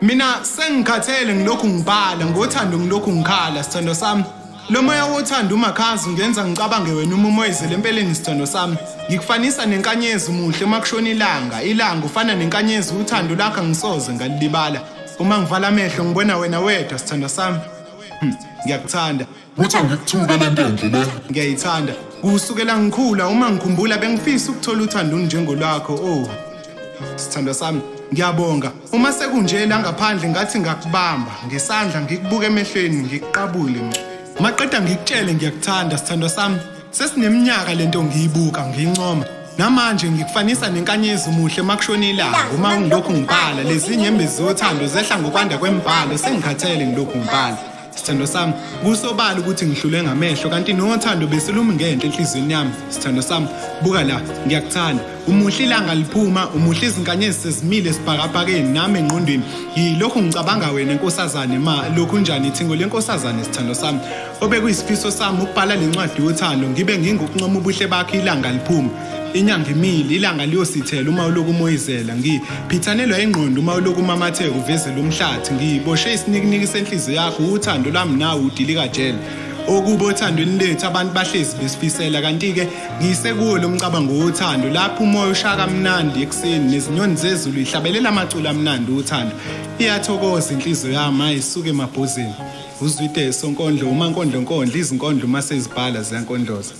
Mina sengikhathele ngilokhu ngibhala ngothando, ngilokhu ngikhala, sithando sami. Lo moya wothando umakhazi ungenza ngicabange wena uma umoyizela empeleni, sithando sami. Ngikufanisa nenkanyezi, umuhle uma kushona ilanga, ilanga ufana nenkanyezi, uthando lakho angisoze ngalilibala. Uma ngivala amehlo ngibona wena wedwa, sithando sami. Ngiyakuthanda. Kuthi angikuthuke le nto enhle le. Ngiyayithanda. Kusukela ngikhula uma ngikhumbula bengifisa ukuthola uthando njengolwakho. Oh, sithando sami, ngiyabonga. Uma sekunje la ngaphandle ngathi ngakubamba ngesandla, ngikubuke emehlweni, ngikuqabule. Maqeda ngikutshele ngiyakuthanda, sithando sami. Sesineminyaka lento ngiyibuka ngiyincoma. Namanje ngikufanisa nenkanyezi, umuhle makushona ilanga. Uma ngilokhu ngibhala lezi nyembezi zothando zehla ngokwanda kwembhalo, sengikhathele ngilokhu ngibhala. Sithando sami, kusobala ukuthi ngihlulwe ngamehlo, kanti nothando besilumi ngenhla enhliziyweni yami. Sithando sami, buka la, ngiyakuthanda. Umuhle ilanga liphuma, umuhle izinkanyezi sezimile esibhakabhakeni, nami engqondweni yilokhu ngicabanga wena nkosazane. Ma lokhu njani ithingo lenkosazane, sithando sami? Obekuyisifiso sami ukubhala le ncwadi yothando, ngibe ngingukuncoma ubuhle bakho ilanga liphuma, inyanga imile, ilanga liyosithela uma ulokhu umoyizela. Ngiphithanelwa ingqondo uma ulokhu umamatheka uvezela umhlathi. Ngiboshe isinikiniki senhliziyo yakho, uthando lwami nawe udilika jele. Okuba othandweni lethu abantu bahlezi besifisela, kanti-ke ngisekuwo lo mcabango wothando lapho umoya ushaya kamnandi ekuseni nezinyoni zezulu ihlabelela amaculo amnandi uthando. Iyathokoza inhliziyo yami, hayi isuke emabhozeni. Uzwide sonkondlo, umankondlo nkondlo, izinkondlo uma sezibhala ziyankondloza.